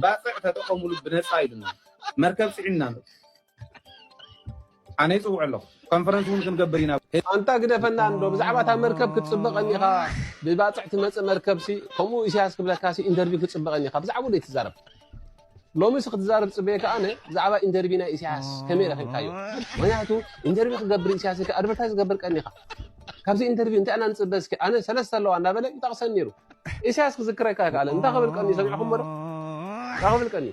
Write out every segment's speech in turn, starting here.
ባፅዕ ተጠቐሙሉ ብነፃ ኢሉና። መርከብ ፅዒንና ኣሎ። ኣነ ይፅውዕ ኣለኹ። ኮንፈረንስ እውን ክንገብር ኢና። ኣንታ ግደፈና እንዶ፣ ብዛዕባ እታ መርከብ ክትፅበ ቀኒኻ፣ ብባፅዕ ትመፅእ መርከብሲ፣ ከምኡ ኢሳያስ ክብለካሲ ኢንተርቪው ክትፅበ ቀኒኻ፣ ብዛዕባኡ ዶ ይትዛረብ? ሎሚስ ክትዛረብ ፅበየካ ኣነ፣ ብዛዕባ ኢንተርቪው ናይ ኢሳያስ ከመይ ረኺብካዮ? ምኽንያቱ ኢንተርቪው ክገብር ኢሳያስ ኢልካ ኣድቨርታይዝ ክገብር ቀኒኻ። ካብዚ ኢንተርቪው እንታይ ኢና ንፅበ እስኪ? ኣነ ሰለስተ ኣለዋ እናበለ ይጠቕሰኒ ነይሩ። ኢሳያስ ክዝክረካ ይከኣል። እንታይ ክብል ቀኒ ሰሚዕኹሞ ዶ? እንታይ ክብል ቀኒ?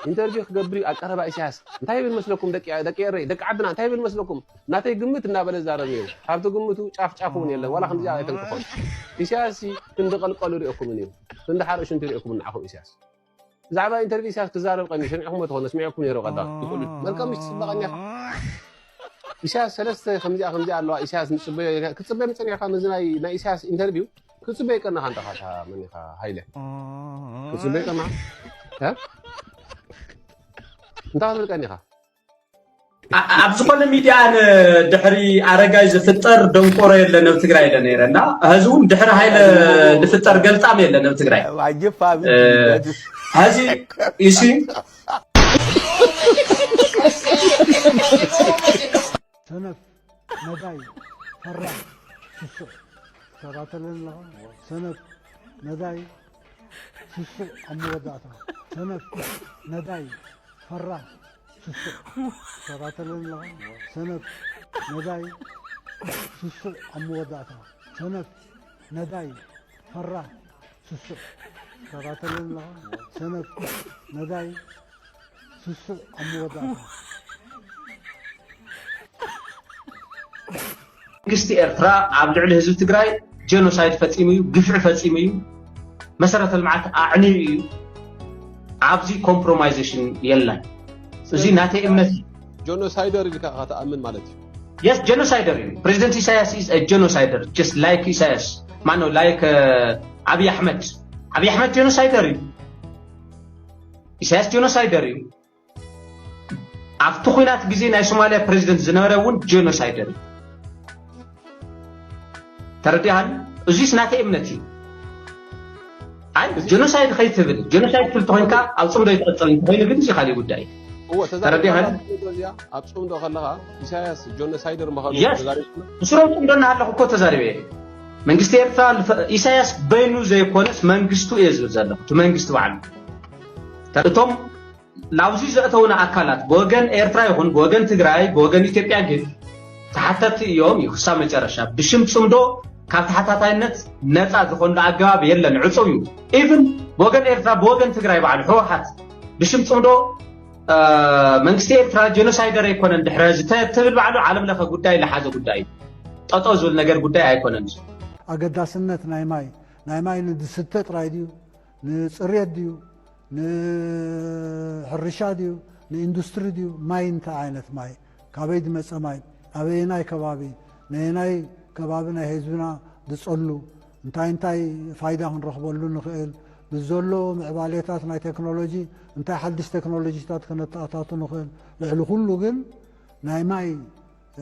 ኢንተርቪው ክገብር እዩ ኣብ ቀረባ ኢሳያስ። እንታይ ይብል መስለኩም ደቂ፣ ደቂ ኤረይ፣ ደቂ ዓድና እንታይ ይብል መስለኩም? ናተይ ግምት እናበለ ዛረብ ነይሩ። ካብቲ ግምቱ ጫፍ ጫፍ እውን የለን። ዋላ ከምዚኣ ኣይተንክፎን። ኢሳያስ ሲ ክንዲ ቀልቀሉ ሪኦኩም እዩ። ክንዲ ሓርእ ሽንቲ ሪኦኩም ንዓኹም ኢሳያስ። ብዛዕባ ኢንተርቪው ኢሳያስ ክዛረብ ቀኒ ሰሚዕኹሞ ተኾነ ስሚዕኩም ነይሩ ቀዳም። ይኹሉ። መርከብ ምሽ ትጽበ ቀኒኻ። ኢሳያስ ሰለስተ ከምዚኣ ከምዚኣ ኣለዋ። ኢሳያስ ንጽበዮ፣ ክትጽበ ምጸኒሕካ ምዚ ናይ፣ ናይ ኢሳያስ ኢንተርቪው ክትጽበዮ ቀናኻ እንተኻ እታ መን ኢኻ ሃይለ? ክትጽበዮ ቀናኻ? እ? እንታይ ክትብል ቀኒኻ? ኣ-፣ ኣብ ዝኾነ ሚድያ ን-፣ ድሕሪ ኣረጋይ ዝፍጠር ደንቆሮ የለን ኣብ ትግራይ ኢለ ነይረ እና፣ ሕዚ እውን ድሕሪ ሃይለ ዝፍጠር ገልጣም የለን ኣብ ትግራይ። እ፣ ሕዚ ኢሲ ሰነፍ፣ ነዳይ፣ ፈራህ፣ ስሱዕ። ትከታተለኒ ኣለኻ? ሰነፍ፣ ነዳይ፣ ስሱዕ ኣብ መወዳእታ። ሰነፍ፣ ነዳይ፣ ፈራህ፣ ስሱዕ። ትከታተለኒ ኣለኻ? ሰነፍ፣ ነዳይ፣ ስሱዕ ኣብ መወዳእታ። ሰነፍ፣ ነዳይ፣ ፈራህ፣ ስሱዕ። ትከታተለኒ ኣለኻ? ሰነፍ፣ ነዳይ፣ ስሱዕ ኣብ መወዳእታ። መንግስቲ ኤርትራ ኣብ ልዕሊ ህዝቢ ትግራይ ጀኖሳይድ ፈጺሙ እዩ፣ ግፍዒ ፈጺሙ እዩ፣ መሰረተ ልምዓት ኣዕንዩ እዩ። ኣብዚ ኮምፕሮማይዜሽን የለን። እዚ ናተይ እምነት እዩ። ጀኖሳይደር ኢልካ ኢኻ ትኣምን ማለት እዩ። የስ፣ ጀኖሳይደር እዩ። ፕሬዚደንት ኢሳያስ is a genocider, just like ኢሳያስ። ማነው? ላይክ፣ እ፣ ኣብይ ኣሕመድ። ኣብይ ኣሕመድ ጀኖሳይደር እዩ። ኢሳያስ ጀኖሳይደር እዩ። ኣብቲ ኲናት ግዜ ናይ ሶማልያ ፕሬዚደንት ዝነበረ እውን ጀኖሳይደር እዩ። ተረዲኣኒ? እዚስ ናተይ እምነት እዩ። ኣይ፣ ጀኖሳይድ ከይትብል፣ ጀኖሳይድ ትብል ተኾይንካ ኣብ ጽምዶ ይትቐጽል እንተኾይኑ ግን እዚ ካሊእ ጉዳይ እዩ። እወ፣ ተዛሪብና ተረዲኣኒ? ኣብ ጽምዶ እዚኣ፣ ኣብ ጽምዶ ከለኻ ኢሳያስ ጀኖሳይደር ምዃኑ የስ። ተዛሪብና? ብስሮም ጽምዶ እናሃለኹ እኮ ተዛሪበ እየ። መንግስቲ ኤርትራ ልፈ-፣ ኢሳያስ በይኑ ዘይኮነስ መንግስቱ እየ ዝብል ዘለኹ። እቲ መንግስቲ ባዕሉ። እቶም ላብዚ ዘእተውና ኣካላት ብወገን ኤርትራ ይኹን ብወገን ትግራይ ብወገን ኢትዮጵያ ግን ተሓተቲ እዮም እዩ ክሳብ መጨረሻ። ብሽም ጽምዶ ካብ ተሓታታይነት ነፃ ዝኾንሉ ኣገባብ የለን፣ ዕጹው እዩ። ኢቭን ብወገን ኤርትራ ብወገን ትግራይ ባዕሉ ህወሓት ብሽም ጽምዶ፣ እ፣ መንግስቲ ኤርትራ ጀኖሳይደር ኣይኮነን ድሕረ እዚ ተ-፣ ትብል ባዕሉ ዓለም ለኸ ጉዳይ ለሓዘ ጉዳይ እዩ። ጠጠው ዝብል ነገር ጉዳይ ኣይኮነን። ኣገዳስነት ናይ ማይ፣ ናይ ማይ ንዝስተ ጥራይ ድዩ? ንጽሬት ድዩ? ንሕርሻ ድዩ? ንኢንዱስትሪ ድዩ? ማይ እንታይ ዓይነት ማይ? ካበይ ዝመጸ ማይ? ኣበየናይ ከባቢ? ነየናይ ከባቢ ናይ ህዝብና ዝጸሉ? እንታይ እንታይ ፋይዳ ክንረኽበሉ ንኽእል? ብዘሎ ምዕባሌታት ናይ ቴክኖሎጂ እንታይ ሓድሽ ቴክኖሎጂታት ከነተኣታቱ ንኽእል? ልዕሊ ኩሉ ግን ናይ ማይ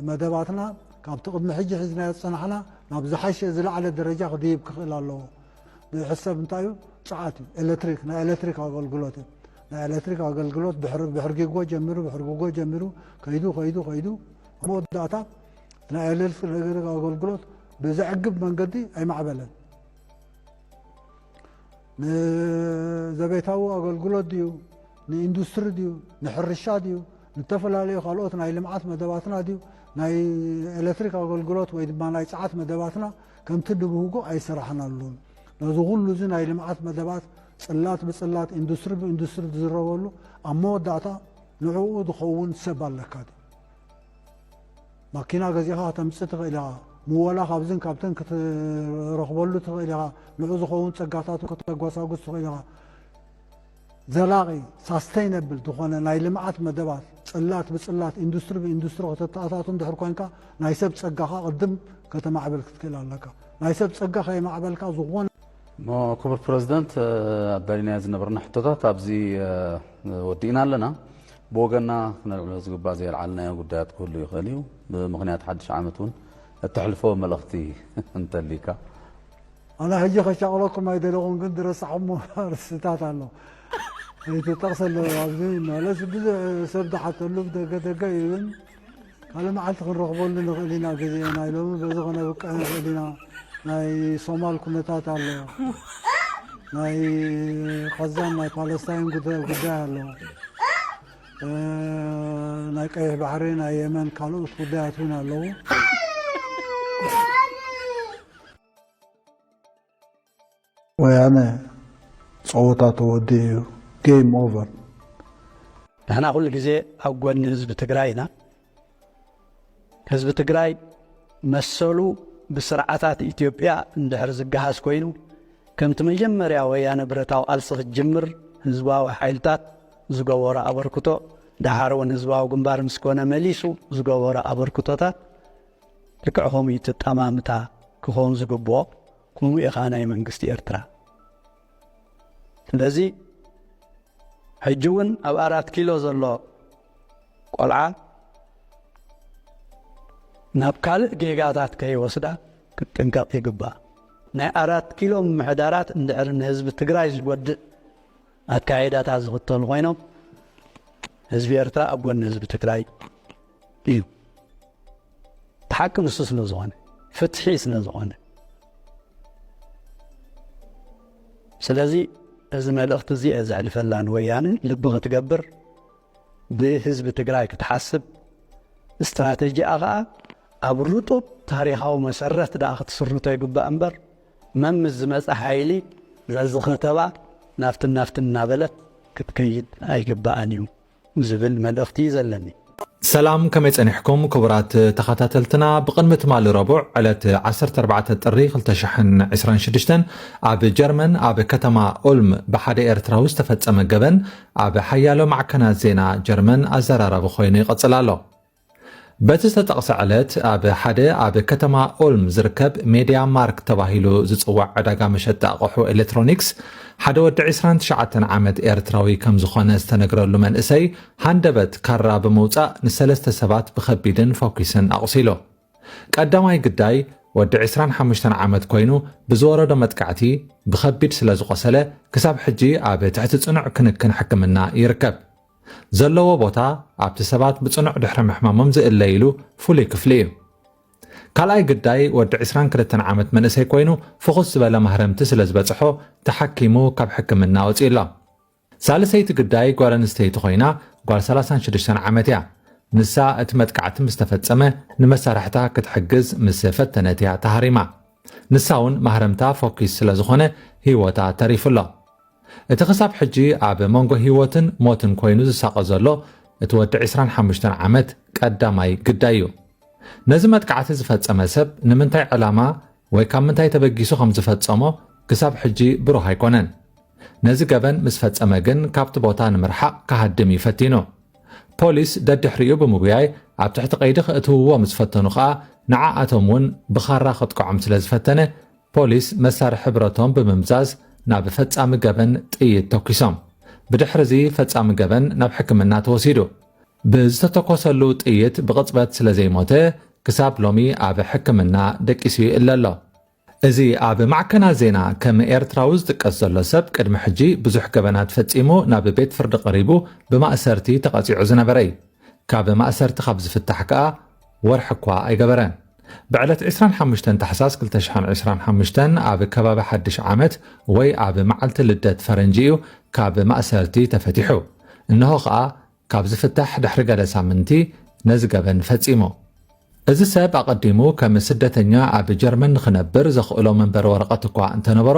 መደባትና ካብቲ ቅድሚ ሕጂ ሒዝናዮ ዝጸናሕና ናብ ዝሓሸ ዝለዓለ ደረጃ ክድይብ ክኽእል ኣለዎ። ዝሕሰብ እንታይ እዩ? ጸዓት እዩ። ኤሌክትሪክ፣ ናይ ኤሌክትሪክ ኣገልግሎት እዩ። ናይ ኤሌክትሪክ ኣገልግሎት ብሕር-፣ ብሕርጊጎ ጀሚሩ፣ ብሕርጊጎ ጀሚሩ ከይዱ፣ ከይዱ፣ ከይዱ ኣብ መወዳእታ ናይ ኤሌክትሪክ ኣገልግሎት ብዘዕግብ መንገዲ ኣይማዕበለን። ንዘቤታዊ ኣገልግሎት ድዩ? ንኢንዱስትሪ ድዩ? ንሕርሻ ድዩ? ንተፈላለዩ ካልኦት ናይ ልምዓት መደባትና ድዩ? ናይ ኤሌክትሪክ ኣገልግሎት ወይ ድማ ናይ ጸዓት መደባትና ከምቲ ንብህጎ ኣይሰራሕናሉን። ነዚ ኩሉ እዚ ናይ ልምዓት መደባት ጽላት ብጽላት፣ ኢንዱስትሪ ብኢንዱስትሪ ዝዝረበሉ ኣብ መወዳእታ ንዕኡ ዝኸውን ሰብ ኣለካ ድዩ? ማኪና ገዚኻ ከተምጽእ ትኽእል ኢኻ። ምወላ ካብዝን ካብትን ክትረኽበሉ ትኽእል ኢኻ። ንዑ ዝኸውን ጸጋታት ከተጓሳጉስ ትኽእል ኢኻ። ዘላቒ፣ ሳስተይነብል ዝኾነ ናይ ልምዓት መደባት፣ ጽላት ብጽላት፣ ኢንዱስትሪ ብኢንዱስትሪ ከተተኣታቱ እንድሕር ኮንካ፣ ናይ ሰብ ጸጋኻ ቅድም ከተማዕብል ክትክእል ኣለካ። ናይ ሰብ ጸጋ ከየማዕበልካ ዝኾነ እሞ ክቡር ፕረዚደንት፣ እ፣ ኣዳሊናዮ ዝነበርና ሕቶታት ኣብዚ፣ እ፣ ወዲእና ኣለና። ብወገንና ክነልዕሎ ዝግባእ ዘየልዓልናዮ ጉዳያት ክህሉ ይኽእል እዩ። ብምኽንያት ሓድሽ ዓመት እውን እተሕልፎ መልእኽቲ እንተሊካ? ኣነ ሕጂ ከሻቕለኩም ኣይደለኹን፣ ግን ዝረሳዕኩሞ ኣርእስትታት ኣሎ። ይትጠቕስ ኣሎ። ኣብዚ ማለት ብዙሕ ሰብ ዝሓተሉ ደገ ደገ እዩ፣ ግን ካልእ መዓልቲ ክንረኽበሉ ንኽእል ኢና። ግዜ ናይ ሎሚ በዚ ከነብቅዕ ንኽእል ኢና። ናይ ሶማል ኩነታት ኣሎ፣ ናይ ቐዛን ናይ ፓለስታይን ጉዳይ ኣሎ፣ ናይ ቀይሕ ባሕሪ፣ ናይ የመን ካልኦት ጉዳያት እውን ኣለዉ። ወያነ ጸወታ ተወዲኡ እዩ። ጌም ኦቨር። ንሕና ኩሉ ግዜ ኣብ ጎኒ ህዝቢ ትግራይ ኢና። ህዝቢ ትግራይ መሰሉ ብስርዓታት ኢትዮጵያ እንድሕር ዝገሃስ ኮይኑ፣ ከምቲ መጀመርያ ወያነ ብረታዊ ቃልሲ ክትጅምር ህዝባዊ ሓይልታት ዝገበሮ ኣበርክቶ፣ ደሓር እውን ህዝባዊ ግንባር ምስ ኮነ መሊሱ ዝገበሮ ኣበርክቶታት ልክዕ ከምኡ እዩ። እቲ ኣጠማምታ ክኸውን ዝግብኦ ከምኡ ኢኻ ናይ መንግስቲ ኤርትራ። ስለዚ ሕጂ እውን ኣብ ኣራት ኪሎ ዘሎ ቆልዓ ናብ ካልእ ጌጋታት ከይወስዳ ክትጥንቀቕ ይግባእ። ናይ ኣራት ኪሎ ምምሕዳራት እንድሕር ንህዝቢ ትግራይ ዝጎድእ ኣካይዳታት ዝኽተሉ ኮይኖም ህዝቢ ኤርትራ ኣብ ጎኒ ህዝቢ ትግራይ እዩ። እቲ ሓቂ ንሱ ስለ ዝኾነ፣ ፍትሒ ስለ ዝኾነ። ስለዚ እዚ መልእኽቲ እዚ እየ ዘሕልፈላ ንወያነ ልቢ ክትገብር፣ ብህዝቢ ትግራይ ክትሓስብ፣ ስትራተጂኣ ኸዓ ኣብ ርጡብ ታሪኻዊ መሰረት ደኣ ክትስርቶ ይግባእ እምበር፣ መምስ ዝመፀ ሓይሊ ዘዝኸተባ ናፍትን ናፍትን እናበለት ክትከይድ ኣይግባኣን እዩ ዝብል መልእኽቲ እዩ ዘለኒ። ሰላም፣ ከመይ ጸኒሕኩም ክቡራት ተኸታተልትና? ብቕድሚ ትማሊ ረቡዕ ዕለት ዓሰርተ ኣርባዕተ ጥሪ ክልተ ሽሕን ዕስራን ሽዱሽተን ኣብ ጀርመን ኣብ ከተማ ኡልም ብሓደ ኤርትራዊ ዝተፈጸመ ገበን ኣብ ሓያሎ ማዕከናት ዜና ጀርመን ኣዘራራቢ ኮይኑ ይቐጽል ኣሎ። በቲ ዝተጠቕሰ ዕለት ኣብ ሓደ ኣብ ከተማ ኡልም ዝርከብ ሜድያ ማርክ ተባሂሉ ዝጽዋዕ ዕዳጋ መሸጣ ኣቑሑ ኤሌክትሮኒክስ ሓደ ወዲ ዕስራን ትሽዓተን ዓመት ኤርትራዊ ከም ዝኾነ ዝተነግረሉ መንእሰይ ሃንደበት ካራ ብምውጻእ ንሰለስተ ሰባት ብኸቢድን ፈኲስን ኣቑሲሉ። ቀዳማይ ግዳይ ወዲ ዕስራን ሓሙሽተን ዓመት ኮይኑ ብዝወረዶ መጥቃዕቲ ብኸቢድ ስለ ዝቖሰለ ክሳብ ሕጂ ኣብ ትሕቲ ጽኑዕ ክንክን ሕክምና ይርከብ። ዘለዎ ቦታ ኣብቲ ሰባት ብጽኑዕ ድሕሪ ምሕማሞም ዝእለይሉ ፍሉይ ክፍሊ እዩ። ካልኣይ ግዳይ ወዲ ዕስራን ክልተን ዓመት መንእሰይ ኮይኑ ፍኹስ ዝበለ ማህረምቲ ስለ ዝበጽሖ ተሓኪሙ ካብ ሕክምና ወጺኡ ኣሎ። ሳልሰይቲ ግዳይ ጓል ኣንስተይቲ ኮይና ጓል ሰላሳን ሽዱሽተን ዓመት እያ። ንሳ እቲ መጥቃዕቲ ምስ ተፈጸመ ንመሳርሕታ ክትሕግዝ ምስ ፈተነት እያ ተሃሪማ። ንሳ እውን ማህረምታ ፈኲስ ስለ ዝኾነ ህይወታ ተሪፉ ኣሎ። እቲ ክሳብ ሕጂ ኣብ መንጎ ህይወትን ሞትን ኮይኑ ዝሳቐ ዘሎ እቲ ወዲ ዕስራን ሓሙሽተን ዓመት ቀዳማይ ግዳይ እዩ። ነዚ መጥቃዕቲ ዝፈጸመ ሰብ ንምንታይ ዕላማ ወይ ካብ ምንታይ ተበጊሱ ከም ዝፈጸሞ ክሳብ ሕጂ ብሩህ ኣይኮነን። ነዚ ገበን ምስ ፈጸመ ግን ካብቲ ቦታ ንምርሓቕ ክሃድም እዩ ፈቲኑ። ፖሊስ ደድሕሪኡ ብምጉያይ ኣብ ትሕቲ ቀይዲ ከእትውዎ ምስ ፈተኑ ከኣ ንዓኣቶም እውን ብኻራ ከጥቅዖም ስለ ዝፈተነ ፖሊስ መሳርሒ ብረቶም ብምምዛዝ ናብ ፈጻሚ ገበን ጥይት ተኲሶም። ብድሕሪ እዚ ፈጻሚ ገበን ናብ ሕክምና ተወሲዱ። ብዝተተኮሰሉ ጥይት ብቕጽበት ስለ ዘይሞተ ክሳብ ሎሚ ኣብ ሕክምና ደቂሱ ይእለ ኣሎ። እዚ ኣብ ማዕከናት ዜና ከም ኤርትራዊ ዝጥቀስ ዘሎ ሰብ ቅድሚ ሕጂ ብዙሕ ገበናት ፈጺሙ ናብ ቤት ፍርዲ ቀሪቡ ብማእሰርቲ ተቐጺዑ ዝነበረ እዩ። ካብ ማእሰርቲ ካብ ዝፍታሕ ከኣ ወርሒ እኳ ኣይገበረን። ብዕለት ዕስራን ሓሙሽተን ታሕሳስ ክልተ ሽሕን ዕስራን ሓሙሽተን ኣብ ከባቢ ሓድሽ ዓመት ወይ ኣብ መዓልቲ ልደት ፈረንጂ እዩ ካብ ማእሰርቲ ተፈቲሑ። እንሆ ከኣ ካብ ዝፍታሕ ድሕሪ ገለ ሳምንቲ ነዚ ገበን ፈጺሙ። እዚ ሰብ ኣቐዲሙ ከም ስደተኛ ኣብ ጀርመን ንኽነብር ዘኽእሎ መንበሪ ወረቐት እኳ እንተነበሮ፣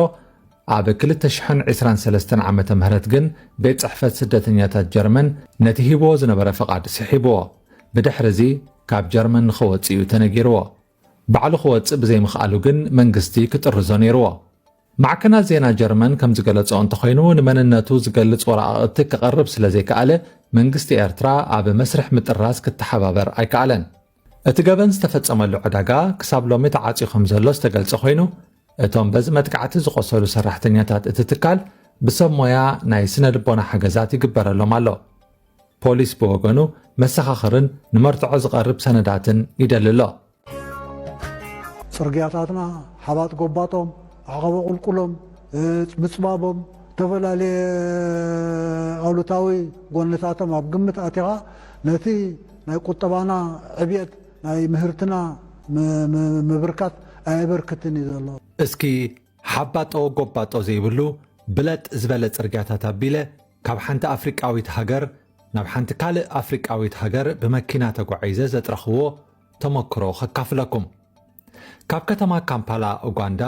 ኣብ ክልተ ሽሕን ዕስራን ሰለስተን ዓመተ ምህረት ግን ቤት ጽሕፈት ስደተኛታት ጀርመን ነቲ ሂብዎ ዝነበረ ፍቓድ ስሒብዎ። ብድሕሪ እዚ ካብ ጀርመን ንኽወጽእ እዩ ተነጊርዎ። ባዕሉ ክወጽእ ብዘይምኽኣሉ ግን መንግስቲ ክጥርዞ ነይርዎ። ማዕከናት ዜና ጀርመን ከም ዝገለጽኦ እንተኾይኑ፣ ንመንነቱ ዝገልጽ ወረቓቕቲ ክቐርብ ስለ ዘይከኣለ፣ መንግስቲ ኤርትራ ኣብ መስርሕ ምጥራዝ ክተሓባበር ኣይከኣለን። እቲ ገበን ዝተፈጸመሉ ዕዳጋ ክሳብ ሎሚ ተዓጽዩ ከም ዘሎ ዝተገልጸ ኮይኑ፣ እቶም በዚ መጥቃዕቲ ዝቖሰሉ ሰራሕተኛታት እቲ ትካል ብሰብ ሞያ ናይ ስነ ልቦና ሓገዛት ይግበረሎም ኣሎ። ፖሊስ ብወገኑ መሰኻኽርን ንመርትዖ ዝቐርብ ሰነዳትን ይደሊ ኣሎ። ጽርግያታትና ሓባጥ ጎባጦም፣ ኣዕቐቦ ቁልቁሎም፣ ምጽባቦም፣ ዝተፈላለየ ኣሉታዊ ጎንታቶም ኣብ ግምት ኣቲኻ ነቲ ናይ ቁጠባና ዕብየት ናይ ምህርትና ምብርካት ኣየበርክትን እዩ ዘሎ። እስኪ ሓባጦ ጎባጦ ዘይብሉ ብለጥ ዝበለ ጽርግያታት ኣቢለ ካብ ሓንቲ ኣፍሪቃዊት ሃገር ናብ ሓንቲ ካልእ ኣፍሪቃዊት ሃገር ብመኪና ተጓዒዘ ዘጥረኽዎ ተመክሮ ከካፍለኩም። ካብ ከተማ ካምፓላ ኡጋንዳ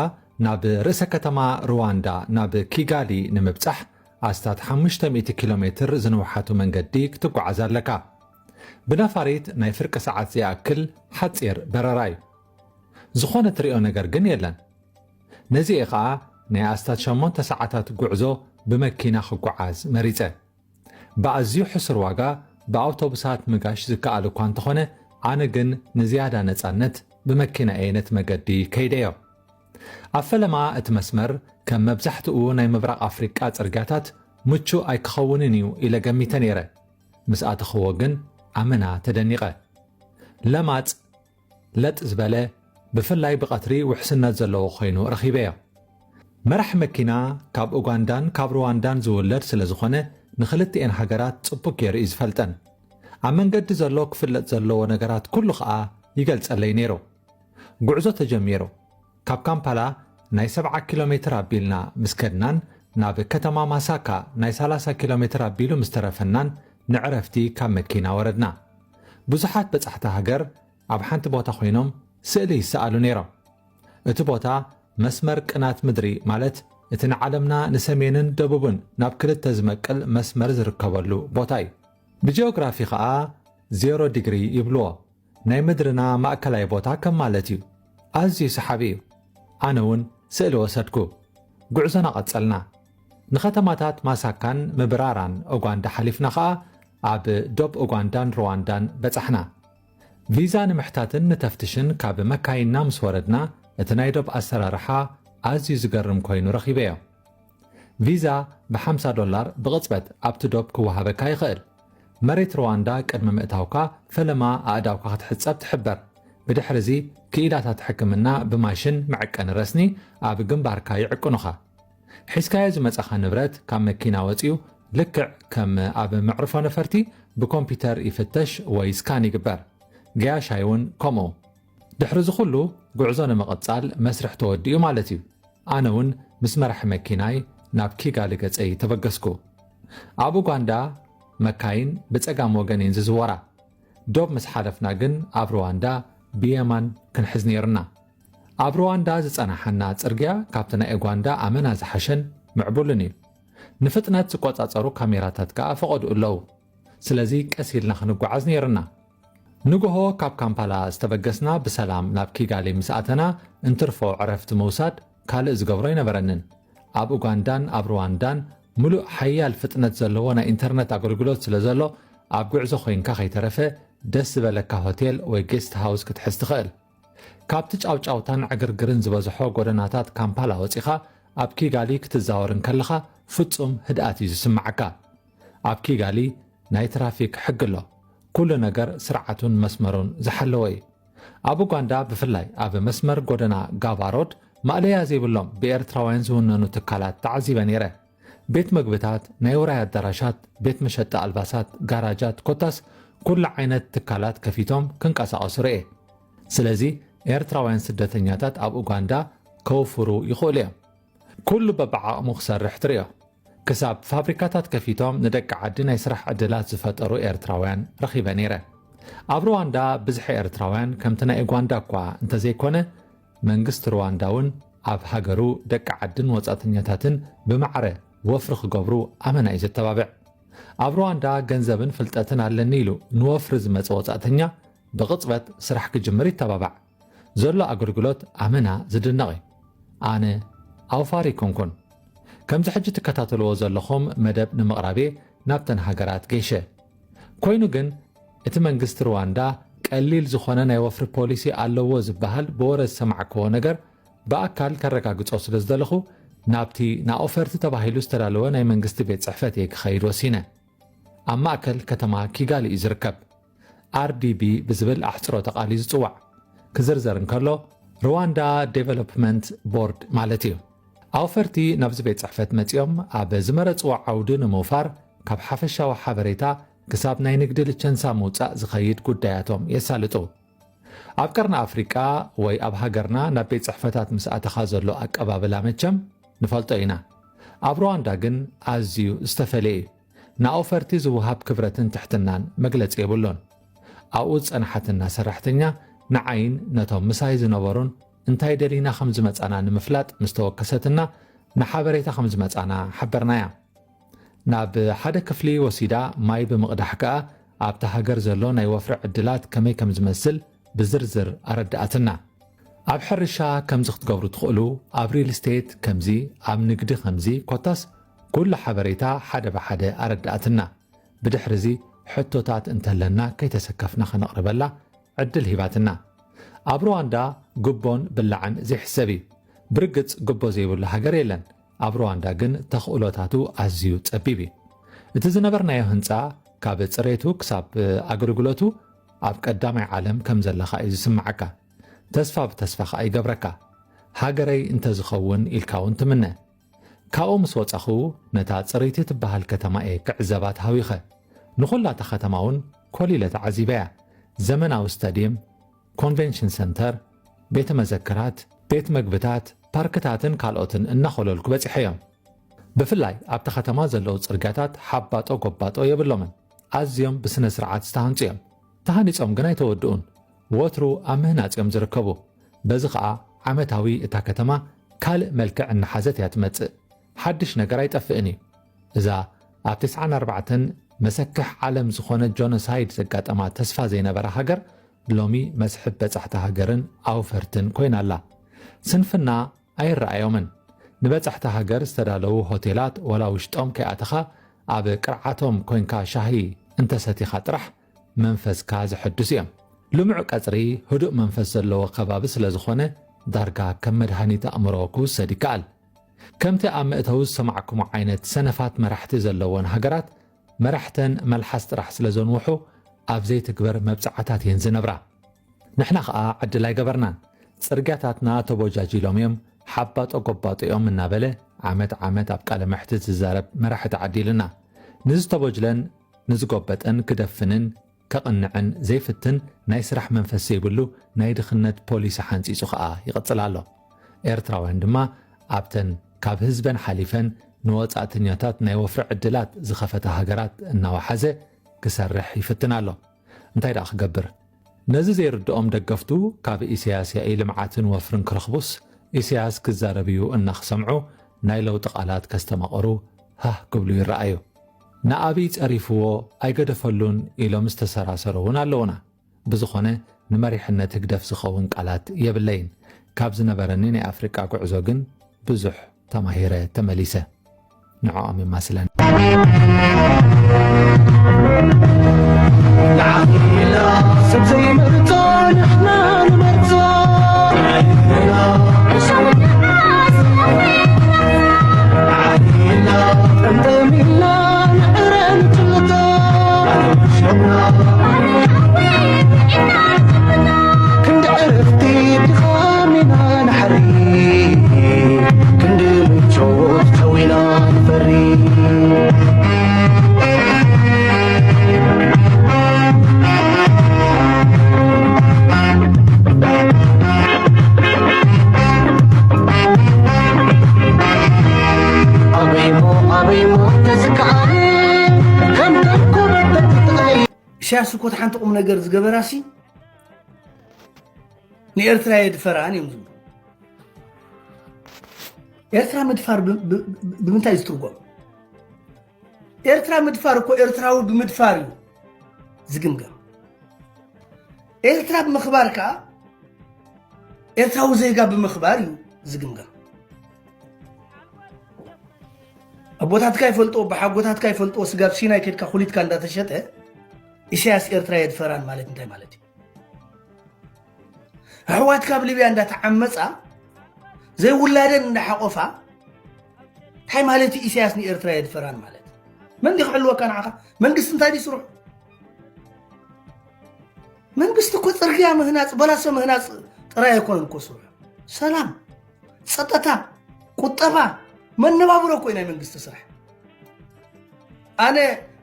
ናብ ርእሰ ከተማ ሩዋንዳ ናብ ኪጋሊ ንምብጻሕ ኣስታት ሓሙሽተ ሚእቲ ኪሎ ሜትር ዝንውሓቱ መንገዲ ክትጓዓዝ ኣለካ። ብነፋሪት ናይ ፍርቂ ሰዓት ዝኣክል ሓጺር በረራ እዩ። ዝኾነ ትሪኦ ነገር ግን የለን። ነዚ እየ ኸኣ ናይ ኣስታት ሸሞንተ ሰዓታት ጉዕዞ ብመኪና ክጓዓዝ መሪጸ። ብኣዝዩ ሕሱር ዋጋ ብኣውቶቡሳት ምጋሽ ዝከኣል እኳ እንተኾነ፣ ኣነ ግን ንዝያዳ ነጻነት ብመኪና እየ ነቲ መገዲ ከይደዮ። ኣብ ፈለማ እቲ መስመር ከም መብዛሕትኡ ናይ ምብራቕ ኣፍሪቃ ጽርግያታት ምቹእ ኣይክኸውንን እዩ ኢለ ገሚተ ነይረ። ምስ ኣተኽዎ ግን ኣመና ተደኒቐ። ለማጽ ለጥ ዝበለ፣ ብፍላይ ብቐትሪ ውሕስነት ዘለዎ ኮይኑ ረኺበዮ። መራሕ መኪና ካብ ኡጋንዳን ካብ ሩዋንዳን ዝውለድ ስለ ዝኾነ ንኽልቲኤን ሃገራት ጽቡቅ ገይሩ እዩ ዝፈልጠን። ኣብ መንገዲ ዘሎ ክፍለጥ ዘለዎ ነገራት ኩሉ ኸኣ ይገልጸለይ ነይሩ። ጉዕዞ ተጀሚሩ። ካብ ካምፓላ ናይ ሰብዓ ኪሎ ሜትር ኣቢልና ምስ ከድናን ናብ ከተማ ማሳካ ናይ ሰላሳ ኪሎ ሜትር ኣቢሉ ምስ ተረፈናን ንዕረፍቲ ካብ መኪና ወረድና። ብዙሓት በጻሕቲ ሃገር ኣብ ሓንቲ ቦታ ኮይኖም ስእሊ ይሰኣሉ ነይሮም። እቲ ቦታ መስመር ቅናት ምድሪ ማለት እቲ ንዓለምና ንሰሜንን ደቡብን ናብ ክልተ ዝመቅል መስመር ዝርከበሉ ቦታ እዩ። ብጂኦግራፊ ኸኣ ዜሮ ዲግሪ ይብልዎ። ናይ ምድርና ማእከላይ ቦታ ከም ማለት እዩ። ኣዝዩ ሰሓቢ እዩ። ኣነ እውን ስእሊ ወሰድኩ። ጉዕዞና ቀጸልና። ንኸተማታት ማሳካን ምብራራን ኡጋንዳ ሓሊፍና ኸኣ ኣብ ዶብ ኡጋንዳን ሩዋንዳን በጻሕና። ቪዛ ንምሕታትን ንተፍትሽን ካብ መካይንና ምስ ወረድና፣ እቲ ናይ ዶብ ኣሰራርሓ ኣዝዩ ዝገርም ኮይኑ ረኺበዮ። ቪዛ ብ ሓምሳ ዶላር ብቕጽበት ኣብቲ ዶብ ክወሃበካ ይኽእል። መሬት ሩዋንዳ ቅድሚ ምእታውካ ፈለማ ኣእዳውካ ክትሕጸብ ትሕበር። ብድሕርዚ ክኢላታት ሕክምና ብማሽን መዐቀኒ ረስኒ ኣብ ግንባርካ ይዕቅኑኻ። ሒዝካዮ ዝመጻኻ ንብረት ካብ መኪና ወጺኡ ልክዕ ከም ኣብ መዕርፎ ነፈርቲ ብኮምፒተር ይፍተሽ ወይ ስካን ይግበር። ገያሻይ እውን ከምኡ። ድሕሪ እዚ ኩሉ ጉዕዞ ንምቕጻል መስርሕ ተወዲኡ ማለት እዩ። ኣነ እውን ምስ መራሒ መኪናይ ናብ ኪጋሊ ገጸይ ተበገስኩ። ኣብ ኡጋንዳ መካይን ብጸጋም ወገን እየን ዝዝወራ። ዶብ ምስ ሓለፍና ግን ኣብ ሩዋንዳ ብየማን ክንሕዝ ነይሩና። ኣብ ሩዋንዳ ዝጸናሓና ጽርግያ ካብቲ ናይ ኡጋንዳ ኣመና ዝሓሸን ምዕቡልን እዩ። ንፍጥነት ዝቆጻጸሩ ካሜራታት ከኣ ፈቐድኡ ኣለዉ። ስለዚ ቀስ ኢልና ክንጓዓዝ ነይሩና። ንግሆ ካብ ካምፓላ ዝተበገስና ብሰላም ናብ ኪጋሊ ምስ ኣተና እንትርፎ ዕረፍቲ ምውሳድ ካልእ ዝገብሮ ኣይነበረንን። ኣብ ኡጋንዳን ኣብ ሩዋንዳን ምሉእ ሓያል ፍጥነት ዘለዎ ናይ ኢንተርነት ኣገልግሎት ስለ ዘሎ ኣብ ጉዕዞ ኮይንካ ከይተረፈ ደስ ዝበለካ ሆቴል ወይ ጌስት ሃውስ ክትሕዝ ትኽእል። ካብቲ ጫውጫውታን ዕግርግርን ዝበዝሖ ጎደናታት ካምፓላ ወጺኻ ኣብ ኪጋሊ ክትዛወር እንከለኻ ፍጹም ህድኣት እዩ ዝስምዓካ። ኣብ ኪጋሊ ናይ ትራፊክ ሕጊ ኣሎ። ኩሉ ነገር ስርዓቱን መስመሩን ዝሓለወ እዩ። ኣብ ኡጋንዳ ብፍላይ ኣብ መስመር ጎደና ጋባ ሮድ ማእለያ ዘይብሎም ብኤርትራውያን ዝውነኑ ትካላት ተዓዚበ ነይረ። ቤት መግብታት፣ ናይ ውራይ ኣዳራሻት፣ ቤት መሸጢ ኣልባሳት፣ ጋራጃት፣ ኮታስ ኩሉ ዓይነት ትካላት ከፊቶም ክንቀሳቐሱ ርእየ። ስለዚ ኤርትራውያን ስደተኛታት ኣብ ኡጋንዳ ከውፍሩ ይኽእሉ እዮም። ኩሉ በብዓቕሙ ክሰርሕ ትርእዮ። ክሳብ ፋብሪካታት ከፊቶም ንደቂ ዓዲ ናይ ስራሕ ዕድላት ዝፈጠሩ ኤርትራውያን ረኺበ ነይረ። ኣብ ሩዋንዳ ብዝሒ ኤርትራውያን ከምቲ ናይ ኡጋንዳ እኳ እንተዘይኮነ፣ መንግስቲ ሩዋንዳ እውን ኣብ ሃገሩ ደቂ ዓድን ወጻእተኛታትን ብማዕረ ወፍሪ ክገብሩ ኣመና እዩ ዘተባብዕ። ኣብ ሩዋንዳ ገንዘብን ፍልጠትን ኣለኒ ኢሉ ንወፍሪ ዝመጸ ወጻእተኛ ብቕጽበት ስራሕ ክጅምር ይተባባዕ። ዘሎ ኣገልግሎት ኣመና ዝድነቕ እዩ። ኣነ ኣውፋር ኣይኮንኩን። ከምዚ ሕጂ ትከታተልዎ ዘለኹም መደብ ንምቕራብ እየ ናብተን ሃገራት ገይሸ። ኮይኑ ግን እቲ መንግስቲ ሩዋንዳ ቀሊል ዝኾነ ናይ ወፍሪ ፖሊሲ ኣለዎ ዝበሃል ብወረ ዝሰማዕክዎ ነገር ብኣካል ከረጋግጾ ስለ ዝደለኹ ናብቲ ንኣውፈርቲ ተባሂሉ ዝተዳለወ ናይ መንግስቲ ቤት ጽሕፈት እየ ክኸይድ ወሲነ። ኣብ ማእከል ከተማ ኪጋሊ እዩ ዝርከብ። ኣር ዲ ቢ ብዝብል ኣሕጽሮተ ቃል እዩ ዝጽዋዕ። ክዝርዘር እንከሎ ሩዋንዳ ዴቨሎፕመንት ቦርድ ማለት እዩ። ኣውፈርቲ ናብዚ ቤት ጽሕፈት መጺኦም ኣብ ዝመረጽዎ ዓውዲ ንምውፋር ካብ ሓፈሻዊ ሓበሬታ ክሳብ ናይ ንግዲ ልቸንሳ ምውጻእ ዝኸይድ ጉዳያቶም የሳልጡ። ኣብ ቀርኒ ኣፍሪቃ ወይ ኣብ ሃገርና ናብ ቤት ጽሕፈታት ምስ ኣተኻ ዘሎ ኣቀባብላ መቸም ንፈልጦ ኢና። ኣብ ሩዋንዳ ግን ኣዝዩ ዝተፈለየ እዩ። ንኣውፈርቲ ዝወሃብ ክብረትን ትሕትናን መግለጺ የብሉን። ኣብኡ ዝጸንሓትና ሰራሕተኛ ንዓይን ነቶም ምሳይ ዝነበሩን እንታይ ደሊና ከም ዝመጻና ንምፍላጥ ምስ ተወከሰትና፣ ንሓበሬታ ከም ዝመጻና ሓበርናያ። ናብ ሓደ ክፍሊ ወሲዳ ማይ ብምቕዳሕ ከኣ ኣብታ ሃገር ዘሎ ናይ ወፍሪ ዕድላት ከመይ ከም ዝመስል ብዝርዝር ኣረድኣትና። ኣብ ሕርሻ ከምዚ ክትገብሩ ትኽእሉ፣ ኣብ ሪል ስቴት ከምዚ፣ ኣብ ንግዲ ከምዚ፣ ኮታስ ኩሉ ሓበሬታ ሓደ ብሓደ ኣረድኣትና። ብድሕሪ እዚ ሕቶታት እንተለና ከይተሰከፍና ከነቕርበላ ዕድል ሂባትና። ኣብ ሩዋንዳ ጉቦን ብላዕን ዘይሕሰብ እዩ። ብርግጽ ጉቦ ዘይብሉ ሃገር የለን። ኣብ ሩዋንዳ ግን ተኽእሎታቱ ኣዝዩ ጸቢብ እዩ። እቲ ዝነበርናዮ ህንጻ ካብ ጽሬቱ ክሳብ ኣገልግሎቱ ኣብ ቀዳማይ ዓለም ከም ዘለኻ እዩ ዝስምዓካ። ተስፋ ብተስፋ ከኣ ይገብረካ። ሃገረይ እንተዝኸውን ኢልካ እውን ትምነ። ካብኡ ምስ ወጻኹ ነታ ጽርይቲ ትበሃል ከተማ እየ ክዕዘባ ተሃዊኸ። ንኹላ እታ ከተማ እውን ኮሊለ ተዓዚበያ። ዘመናዊ ስታድየም፣ ኮንቨንሽን ሰንተር፣ ቤተ መዘክራት፣ ቤት መግብታት፣ ፓርክታትን ካልኦትን እናኾለልኩ በጺሐዮም። ብፍላይ ኣብታ ከተማ ዘለዉ ጽርግያታት ሓባጦ ጎባጦ የብሎምን። ኣዝዮም ብስነ ስርዓት ዝተሃንጹ እዮም። ተሃኒጾም ግን ኣይተወድኡን። ወትሩ ኣብ ምህናጽ እዮም ዝርከቡ። በዚ ኸኣ ዓመታዊ እታ ከተማ ካልእ መልክዕ እናሓዘት እያ ትመጽእ። ሓድሽ ነገር ኣይጠፍእን እዩ። እዛ ኣብ ተስዓን ኣርባዕተን መሰክሕ ዓለም ዝኾነ ጆኖሳይድ ዘጋጠማ ተስፋ ዘይነበራ ሃገር ሎሚ መስሕብ በጻሕቲ ሃገርን ኣውፈርትን ኮይና ኣላ። ስንፍና ኣይረኣዮምን። ንበጻሕቲ ሃገር ዝተዳለዉ ሆቴላት ዋላ ውሽጦም ከይኣተኻ ኣብ ቅርዓቶም ኮይንካ ሻሂ እንተሰቲኻ ጥራሕ መንፈስካ ዘሐድሱ እዮም። ልሙዕ ቀጽሪ፣ ህዱእ መንፈስ ዘለዎ ከባቢ ስለ ዝኾነ ዳርጋ ከም መድሃኒት ኣእምሮ ክውሰድ ይከኣል። ከምቲ ኣብ መእተዊ ዝሰማዕኩሞ ዓይነት ሰነፋት መራሕቲ ዘለወን ሃገራት መራሕተን መልሓስ ጥራሕ ስለ ዘንውሑ ኣብ ዘይትግበር መብጽዓታት እየን ዝነብራ። ንሕና ኸኣ ዕድል ኣይገበርናን። ጽርግያታትና ተቦጃጂሎም እዮም፣ ሓባጦ ጎባጦ እዮም እናበለ ዓመት ዓመት ኣብ ቃለ መሕትት ዝዛረብ መራሒ ተዓዲሉና። ንዝተቦጅለን ንዝጎበጠን ክደፍንን ከቕንዕን ዘይፍትን ናይ ስራሕ መንፈስ ዘይብሉ ናይ ድኽነት ፖሊሲ ሓንጺጹ ኸኣ ይቕጽል ኣሎ። ኤርትራውያን ድማ ኣብተን ካብ ህዝበን ሓሊፈን ንወጻእተኛታት ናይ ወፍሪ ዕድላት ዝኸፈታ ሃገራት እናወሓዘ ክሰርሕ ይፍትን ኣሎ። እንታይ ደኣ ክገብር? ነዚ ዘይርድኦም ደገፍቱ ካብ ኢሳያስ ያኢ ልምዓትን ወፍርን ክረኽቡስ ኢሳያስ ክዛረብ እዩ እናኽሰምዑ ናይ ለውጢ ቃላት ከስተማቕሩ ሃህ ክብሉ ይረኣዩ። ንኣብይ ጸሪፍዎ ኣይገደፈሉን ኢሎም ዝተሰራሰሩ እውን ኣለዉና። ብዝኾነ ንመሪሕነት ህግደፍ ዝኸውን ቃላት የብለይን። ካብ ዝነበረኒ ናይ ኣፍሪቃ ጉዕዞ ግን ብዙሕ ተማሂረ ተመሊሰ። ንዕኦም የማስለን። ንዓኺ ኢላ ሰብ ዘይመርጾ ንሕና ንመርጾ። ንዓኺ ኢላ ጠምጠም ኢልና ንዕረ ንጭልጦ። ክንዲ ዕረፍቲ ድኻም ኢና ንሓሪ፣ ክንዲ ምቾት ተዊና ንፈሪ። ኣበይሞ ኣበይሞ ተዝከኣለ ከም ተንኮበበት ትጥለይ። ኢሳያስ እኮ እቲ ሓንቲ ቁም ነገር ዝገበራሲ ንኤርትራ የድፈራን እዮም ዝብሉ። ኤርትራ ምድፋር ብ-፣ ብ-፣ ብ-፣ ብምንታይ ዝትርጎም? ኤርትራ ምድፋር እኮ ኤርትራዊ ብምድፋር እዩ ዝግምገም። ኤርትራ ብምኽባር ከኣ ኤርትራዊ ዜጋ ብምኽባር እዩ ዝግምገም። ኣቦታትካ ይፈልጥዎ፣ ኣቦሓጎታትካ ይፈልጥዎ፣ ስጋብ ሲናይ ከድካ ኩሊትካ እንዳተሸጠ ኢሳያስ ኤርትራ የድፈራን ማለት እንታይ ማለት እዩ? ኣሕዋትካ ኣብ ሊብያ እንዳተዓመጻ ዘይውላደን እንዳሓቆፋ እንታይ ማለት እዩ? ኢሳያስ ንኤርትራ የድፈራን ማለት መን ድዩ ክሕልወካ ንዓኻ? መንግስቲ እንታይ ድዩ ስርሑ? መንግስቲ እኮ ጽርግያ ምህናጽ፣ በላሶ ምህናጽ ጥራይ ኣይኮነን እኮ ስርሑ። ሰላም፣ ጸጥታ፣ ቁጠባ መነባብሮ እኮ እዩ ናይ መንግስቲ ስራሕ። ኣነ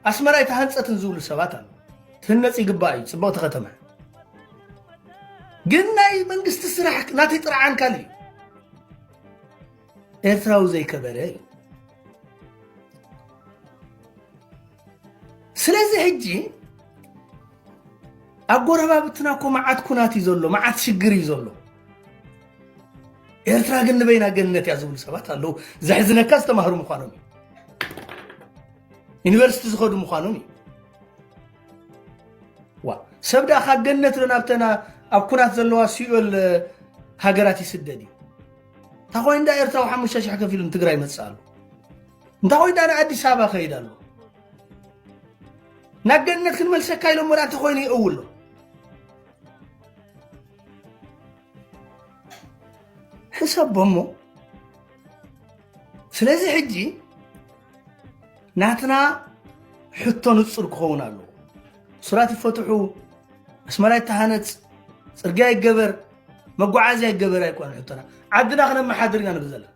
ኣስመራ ኣይተሃንፀትን ዝብሉ ሰባት ኣሎ። ትህነፅ ይግባእ እዩ፣ ፅብቕቲ ከተማ። ግን ናይ መንግስቲ ስራሕ ናተይ ጥርዓን ካልእ እዩ። ኤርትራዊ ዘይከበረ እዩ። ስለዚ ሕጂ ኣብ ጎረባብትና እኮ መዓት ኩናት እዩ ዘሎ፣ መዓት ሽግር እዩ ዘሎ። ኤርትራ ግን ንበይና ገነት እያ ዝብሉ ሰባት ኣለዉ። ዘሕዝነካ ዝተማህሩ ምዃኖም እዩ። ዩኒቨርሲቲ ዝኸዱ ምዃኖም እዩ። ዋ፣ ሰብ ደኣ ካብ ገነት ዶ ናብተና ኣብ ኩናት ዘለዋ ሲኦል ሃገራት ይስደድ እዩ? እንታ ኮይኑ ዳ ኤርትራዊ ሓሙሽተ ሽሕ ከፊሉ ንትግራይ ይመጽእ ኣሎ? እንታ ኮይኑ ዳ ንኣዲስ ኣበባ ከይድ ኣሎ? ናብ ገነት ክንመልሰካ ኢሎሞ ዳ እንተ ኮይኑ ይእውሎ? ሕሰቦ እሞ። ስለዚ ሕጂ ናትና ሕቶ ንጹር ክኸውን ኣለዎ። ሱራት ይፈትሑ፣ ኣስመራ ይተሃነጽ፣ ጽርግያ ይገበር፣ መጓዓዝያ ይገበር ኣይኮነን ሕቶና። ዓድና ክነመሓድር ኢና ንብል ዘለና።